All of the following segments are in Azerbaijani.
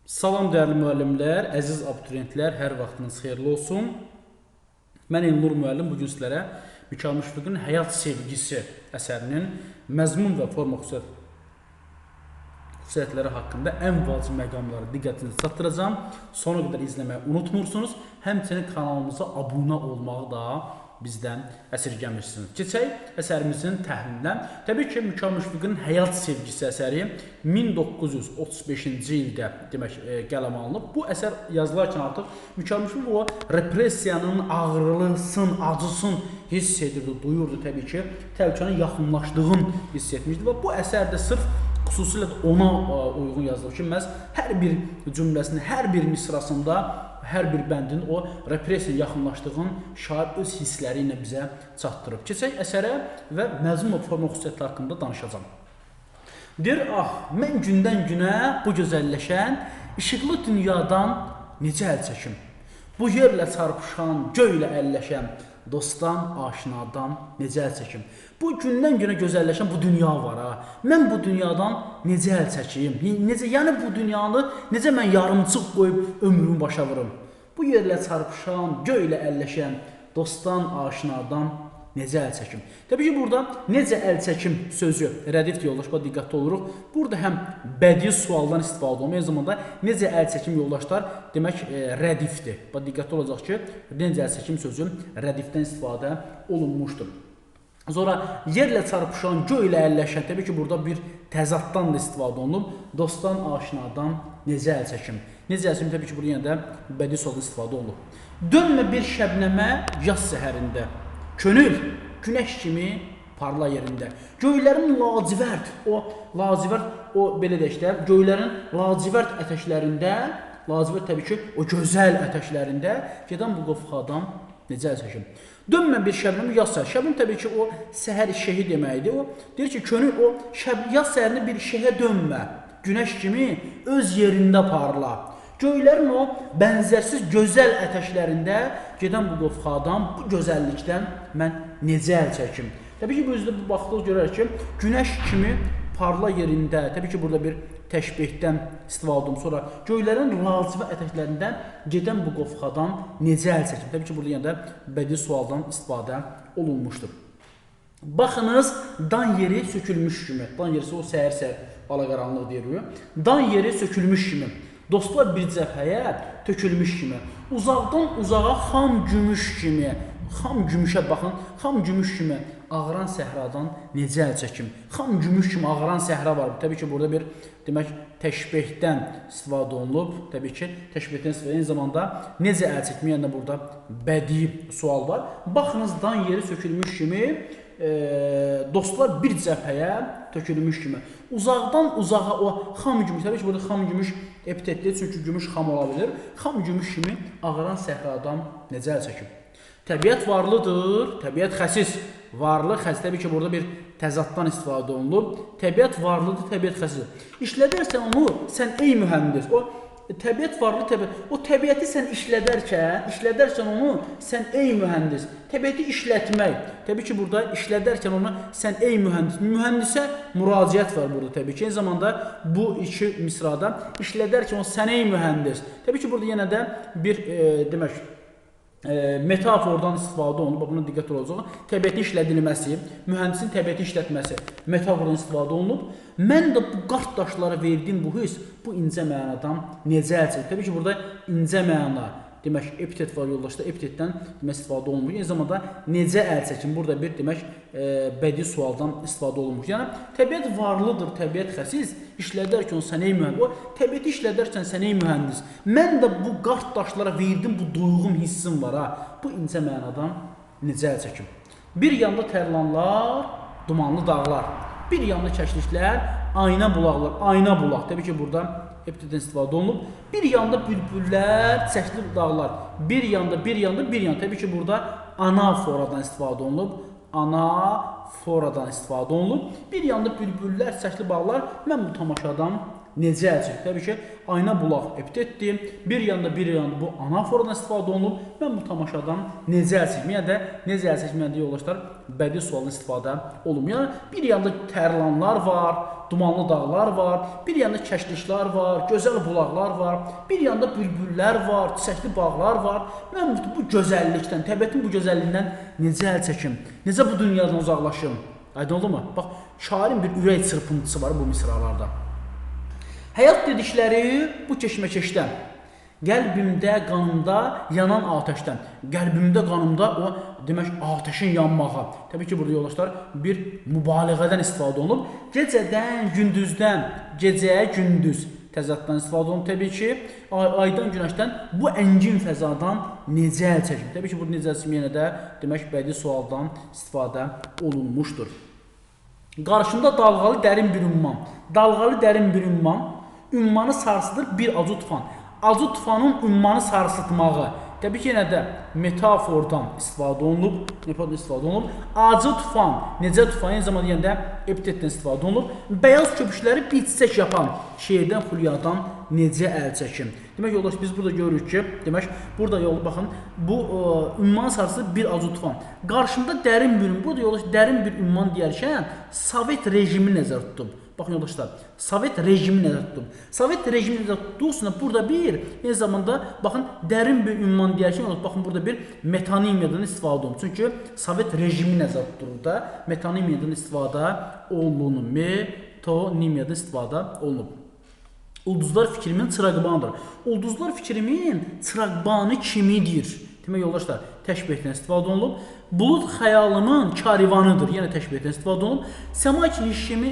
Salam dəyərli müəllimlər, əziz abituriyentlər, hər vaxtınız xeyirli olsun. Mən Elnur müəllim bu gün sizlərə Mükafat Müşfiqin Həyat Sevgisi əsərinin məzmun və forma xüsusiyyətləri haqqında ən vacib məqamları diqqətinizə çatdıracağam. Sona qədər izləməyi unutmursunuz. Həmçinin kanalımıza abunə olmağı da bizdən əsirgəmirsiniz. Keçək əsərimizin təhlilinə. Təbii ki, Mükafat Müşfiqin Həyat Sevgisi əsəri 1935-ci ildə demək qələmə alınıb. Bu əsər yazılarkən artıq Mükafat Müşfiq o repressiyanın ağrılısın, acısın hiss edirdi, duyurdu təbii ki, təhlükənin yaxınlaşdığını hiss etmişdi və bu əsər də sırf xüsusilə də ona uyğun yazılıb ki, məhz hər bir cümləsinin, hər bir misrasında, hər bir bəndin o repressiya yaxınlaşdığın şair öz hissləri ilə bizə çatdırıb. Keçək əsərə və məzmun və forma xüsusiyyətləri haqqında danışacağam. Deyir, ah, mən gündən günə bu gözəlləşən işıqlı dünyadan necə əl çəkim? Bu yerlə çarpışan, göylə əlləşən dostdan, aşinadan necə əl çəkim? Bu gündən günə gözəlləşən bu dünya var ha. Mən bu dünyadan necə əl çəkim? Necə, yəni bu dünyanı necə mən yarımçıq qoyub ömrümü başa vurum? Bu yerlə çarpışan, göylə əlləşən dostdan, aşinadan necə əl çəkim? Təbii ki, burada necə əl çəkim sözü rədifdir yoldaş, bax diqqətli oluruq. Burada həm bədii sualdan istifadə olunur, eyni zamanda necə əl çəkim yoldaşlar, demək rədifdir. Bax diqqətli olacaq ki, necə əl çəkim sözü rədifdən istifadə olunmuşdur. Sonra yerlə çarpışan, göylə əlləşən, təbii ki, burada bir təzaddan da istifadə olunub. Dostdan, aşinadan necə əl çəkim? Necə əl çəkim? Təbii ki, burada yenə də bədii sualdan istifadə olunub. Dönmə bir şəbnəmə yaz səhərində. Könül günəş kimi parla yerində. Göylərin lacivərd, o lacivərd, o belə deyək də, göylərin lacivərd ətəklərində, lacivərd təbii ki, o gözəl ətəklərində gedən bu qovxadan necə əl çəkim? Dönmə bir şəbnəm yaz səhər. Şəbnəm təbii ki, o səhər şehi deməkdir. O deyir ki, könül o yaz səhərini bir şehə dönmə. Günəş kimi öz yerində parla. Göylərin o bənzərsiz gözəl ətəklərində gedən bu qovxadan, bu gözəllikdən mən necə əl çəkim? Təbii ki, bu üzdə bu baxdıq görərik ki, günəş kimi parla yerində, təbii ki, burada bir təşbihdən istifadə olunub. Sonra göylərin lacivərd ətəklərindən gedən bu qovxadan necə əl çəkim? Təbii ki, burada yenə də bədii sualdan istifadə olunmuşdur. Baxınız, dan yeri sökülmüş kimi. Dan yeri o səhər-səhər alaqaranlıq deyirik. Dan yeri sökülmüş kimi. Dostlar bir cəbhəyə tökülmüş kimi. Uzaqdan uzağa xam gümüş kimi. Xam gümüşə baxın, xam gümüş kimi ağaran səhradan necə əl çəkim? Xam gümüş kimi ağaran səhra var. Təbii ki, burada bir demək təşbihdən istifadə olunub. Təbii ki, təşbihdən istifadə eyni zamanda necə əl çəkim? Yəni burada bədii sual var. Baxınız, dan yeri sökülmüş kimi, dostlar bir cəbhəyə tökülmüş kimi. Uzaqdan uzağa o xam gümüş, təbii ki, burada xam gümüş epitetdir, çünki gümüş xam ola bilir. Xam gümüş kimi ağaran səhradan necə əl çəkim? Təbiət varlıdır, təbiət xəsis. Varlı, xəsis. Təbii ki, burada bir təzaddan istifadə olunub. Təbiət varlıdır, təbiət xəsis. İşlədərsən onu, sən ey mühəndis, o təbiət varlı, təbiət. O təbiəti sən işlədərkən onu, sən ey mühəndis. Təbiəti işlətmək. Təbii ki, burada işlədərkən onu, sən ey mühəndis. Mühəndisə müraciət var burada təbii ki. Eyni zamanda bu iki misrada işlədərkən onu, sən ey mühəndis. Təbii ki, burada yenə də bir demək, metafordan istifadə olunub, bax, buna diqqət olacaq. Təbiətin işlədilməsi, mühəndisin təbiəti işlətməsi metafordan istifadə olunub. Mən də bu qart daşlara verdiyim bu his, bu incə mənadan necə əl çəkir? Təbii ki, burada incə məna, demək, epitet var yoldaşlar, epitetdən demək, istifadə olunmuş. Eyni zamanda necə əl çəkim? Burada bir demək, bədii sualdan istifadə olunmuş. Yəni, təbiət varlıdır, təbiət xəsis, işlədərkən sən ey mühəndis, o təbiəti işlədərkən sən ey mühəndis, mən də bu qart daşlara verdim bu duyğum, hissim var ha, bu incə mənadan necə əl çəkim? Bir yanda tərlanlar, dumanlı dağlar, bir yanda çəkliklər, ayna bulaqlar, ayna bulaq. Təbii ki, burada epitetdən istifadə olunub. Bir yanda bülbüllər, çəkli dağlar, bir yanda, bir yanda, bir yanda. Təbii ki, burada anaforadan istifadə olunub. Anaforadan istifadə olunub. Bir yanda bülbüllər, çəkli bağlar, mən bu tamaşadan necə əl çəkim? Təbii ki, ayna bulaq epitetdir. Bir yanda bu anaforadan istifadə olunub. Mən bu tamaşadan necə əl çəkim? Yəni də necə əl çəkim? Yəni də yoldaşlar, bədii sualdan istifadə olunub. Yəni bir yanda tərlanlar var, dumanlı dağlar var, bir yanda kəşdişlər var, gözəl bulaqlar var, bir yanda bülbüllər var, çiçəkli bağlar var. Mən bu gözəllikdən, təbiətin bu gözəlliyindən necə əl çəkim? Necə bu dünyadan uzaqlaşım? Aydın oldu mu? Bax, şairin bir ürək çırpıntısı var bu misralarda. Həyat dedikləri bu keşməkeşdən, qəlbimdə, qanımda yanan atəşdən. Qəlbimdə, qanımda o, demək, atəşin yanmağı. Təbii ki, burada yoldaşlar bir mübaliğədən istifadə olunub. Gecədən, gündüzdən, gecə, gündüz təzaddan istifadə olunub. Təbii ki, aydan, günəşdən bu əngin fəzadan necə əl çəkim? Təbii ki, burada necə əl çəkim yenə də, demək, bədii sualdan istifadə olunmuşdur. Qarşımda dalğalı dərin bir ümman. Dalğalı dərin bir ümman. Ümmanı sarsıdır bir acı tufan. Acı tufanın ümmanı sarsıtmağı. Təbii ki, yenə də metafordan istifadə olunub. Metafordan istifadə olunub. Acı tufan, necə tufan, eyni zamanda yenə də epitetdən istifadə olunub. Bəyaz köpükləri bir çiçək yapan şeirdən, xülyadan necə əl çəkim? Demək, yoldaş, biz burada görürük ki, demək, burada yol, baxın, bu ümman sarsıdır bir acı tufan. Qarşımda dərin bir ümman, burada yoldaş, dərin bir ümman deyərkən Sovet rejimi nəzərdə tutub. Baxın yoldaşlar, Sovet rejimi nəzərdə tutub. Sovet rejimi nəzərdə tutduqsa burada bir, eyni zamanda baxın dərin bir ünvan deyərkən, baxın burada bir metonimiyadan istifadə olunur. Çünki Sovet rejimi nəzərdə tutulur da, metonimiyadan istifadə olunur. Metonimiyadan istifadə olunub. Ulduzlar fikrimin çıraqbanıdır. Ulduzlar fikrimin çıraqbanı kimidir? Demək yoldaşlar, təşbehdən istifadə olunub. Bulud xəyalımın karivanıdır. Yenə təşbehdən istifadə olunub. Səma ki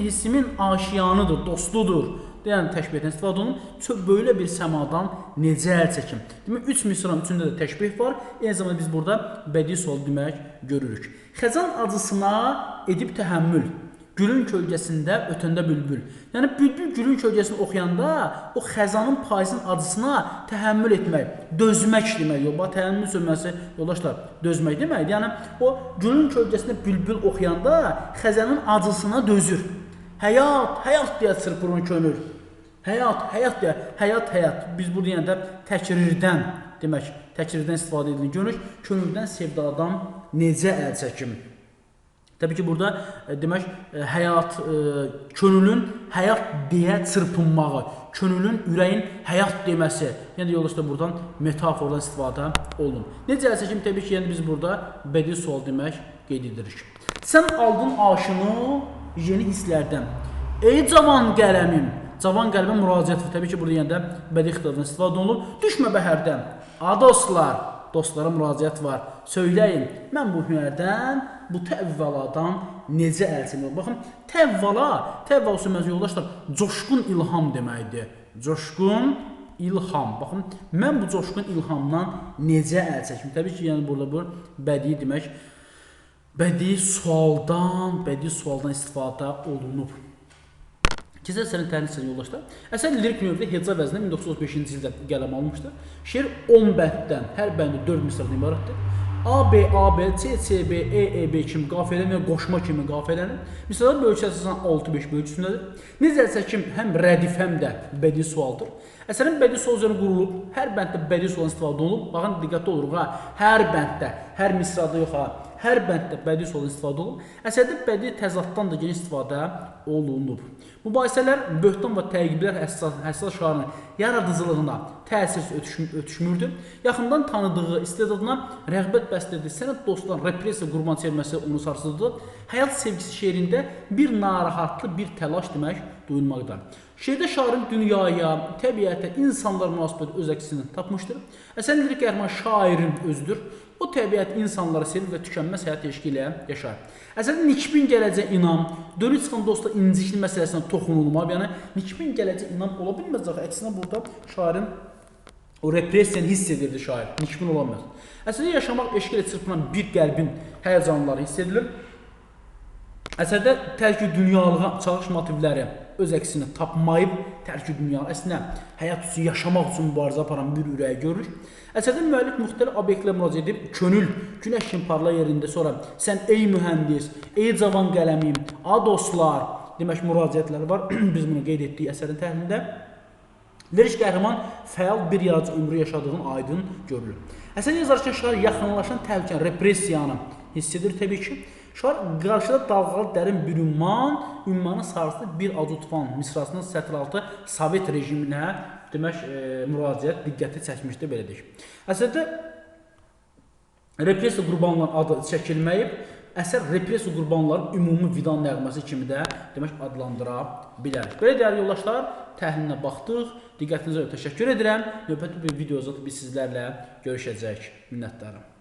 hissimin aşiyanıdır, dostudur. Yəni təşbehdən istifadə olunub. Çox belə bir səmadan necə əl çəkim? Demək, 3 misranın üçündə də təşbeh var. Eyni zamanda biz burada bədii sual demək görürük. Xəzan acısına edib təhəmmül. Gülün kölgəsində ötəndə bülbül. Yəni bülbül gülün kölgəsini oxuyanda o xəzanın, payızın acısına təhəmmül etmək, dözmək deməkdir. Bax, təhəmmül sözməsi yoldaşlar, dözmək deməkdir. Yəni o gülün kölgəsində bülbül oxuyanda xəzanın acısına dözür. Həyat, həyat deyə çırpırır könül. Həyat, həyat deyə, həyat, həyat. Biz burada yenə də təkrirdən demək, təkrirdən istifadə edilir. Görürük, könüldən, sevdadan necə əl çəkim? Təbii ki, burada demək, həyat, könülün həyat deyə çırpınmağı, könülün, ürəyin həyat deməsi. Yəni yoldaşlar, buradan metafordan istifadə olunur. Necə əl çəkim? Təbii ki, yəni biz burada bədii sual demək qeyd edirik. Sən aldın aşını yeni hisslərdən. Ey cavan qələmim, cavan qələmə müraciət var. Təbii ki, burada yenə də bədii xitabdan istifadə olunur. Düşmə bəhərdən. A dostlar, dostlara müraciət var. Söyləyin, mən bu hünərdən, bu təvvaladan necə əl çəkmək? Baxın, təvvala, təvval sözü yoldaşlar, coşqun ilham deməkdir. Coşqun ilham. Baxın, mən bu coşqun ilhamdan necə əl çəkim? Təbii ki, yəni burada bu bədii demək, bədii sualdan istifadə olunub. Keçək əsərin təhlil hissəsi yoldaşlar. Əsər lirik növdə heca vəznində 1935-ci ildə qələm alınmışdır. Şeir 10 bənddən, hər bəndi 4 misradan ibarətdir. A, B, A, B, C, C, B, E, E, B kimi qafiyələnir, yəni qoşma kimi qafiyələnir. Misralar bölgüsü əsasən 6-5 bölgüsündədir. Necə çəkim həm rədif, həm də bədii sualdır. Əsərin bədii sual üzərinə qurulub, hər bənddə bədii sualdan istifadə olunub. Baxın, diqqətli oluruq ha, hər bənddə, hər misrada yox ha, hər bənddə bədii sualdan istifadə olunub. Əsərdə bədii təzaddan da geniş istifadə olunub. Mübahisələr, böhtan və təqiblər həssas şairin yaradıcılığına təsir ötüşmürdü. Yaxından tanıdığı istedadına rəğbət bəslədi. Sənət dostlarının repressiya qurban çevirməsi onu sarsıdırdı. Həyat sevgisi şeirində bir narahatlı, bir təlaş demək duyulmaqdadır. Şeirdə şairin dünyaya, təbiətə, insanlara münasibəti öz əksini tapmışdır. Əsərin lirik qəhrəmanı şairin özüdür. O təbiət insanları sevir və tükənməz həyat eşqi ilə yaşar. Əsərdə nikbin gələcək inam, dönüb çıxan dostla incikli məsələsinə toxunulmaq, yəni nikbin gələcək inam ola bilməz axı. Əksinə burada şairin o repressiyanı hiss edirdi şair, nikbin ola bilməz. Əsərdə yaşamaq eşqi ilə çırpınan bir qəlbin həyəcanları hiss edilir. Əsərdə tərk-i dünyalığa çalış motivləri öz əksini tapmayıb, tərk-i dünyalı, əslində həyat üçün, yaşamaq üçün mübarizə aparan bir ürəyi görürük. Əsərdə müəllif müxtəlif obyektlərə müraciət edib, könül, günəş kimi parla yerində, sonra sən ey mühəndis, ey cavan qələmim, a dostlar, demək müraciətləri var. Biz bunu qeyd etdik əsərin təhlilində. Lirik qəhrəman fəal bir yaradıcı ömrü yaşadığının aydın görülür. Əsər yazarkən şair yaxınlaşan təhlükəni, repressiyanı hiss edir təbii ki. Şair qarşıda dalğalı dərin bir ümman, ümmanın sarısında bir acı tufan misrasının sətraltı Sovet rejiminə demək müraciət diqqəti çəkmişdi belə deyək. Əsərdə repressiya qurbanlarının adı çəkilməyib. Əsər repressiya qurbanlarının ümumi vida nəğməsi kimi də demək adlandıra bilərik. Belə dəyərli yoldaşlar, təhlilinə baxdıq. Diqqətinizə görə təşəkkür edirəm. Növbəti bir videoda biz sizlərlə görüşəcək. Minnətdaram.